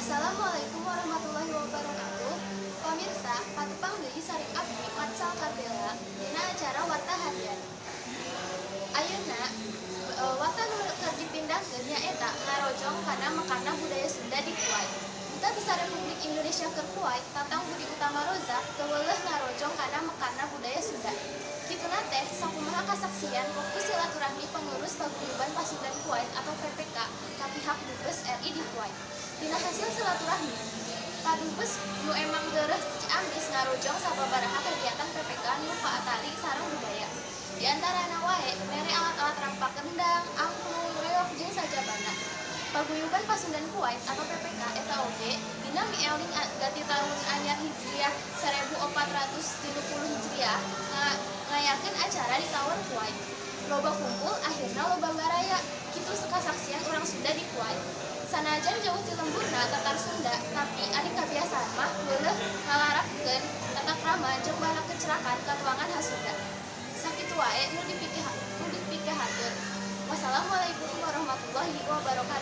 Assalamualaikum warahmatullahi wabarakatuh. Pamirsa, patepang deui sareng abdi, Matsal Karbela, dina acara Warta Harian. Ayeuna warta nu keur dipindahkeun nyaeta ngarojong kana mekarna budaya Sunda di Kuwait. Duta Besar Republik Indonesia keur Kuwait, Tatang Budi Utama Rozak, keweuleuh ngarojong kana mekarna budaya Sunda. Kituna teh sakumaha kasaksian waktu silaturahmi pengurus Paguyuban Pasundan Kuwait atau PPK ka pihak Dubes RI di Kuwait. Dina hasil silaturahmi, Pak Dubes nu emang geureuh Ciamis ngarojong sababaraha kegiatan PPK nu kaatali sareng budaya. Di antarana wae mere alat-alat rampak kendang, angklung, reog jeung sajabana. Paguyuban Pasundan Kuwait atau PPK eta oge dina mieling ganti tahun anyar Hijriah 1430 Hijriah ngayakeun acara di Tower Kuwait. Loba kumpul akhirna loba baraya. Kitu kasaksian urang Sunda di Kuwait. Sanajan jauh ti lemburna tatar Sunda, tapi ari kabiasaan mah weuleuh ngalarapkeun tata krama jeung balakecrakan katuangan khas Sunda. Sakitu wae nu dipikahatur. Wassalamualaikum warahmatullahi wabarakatuh.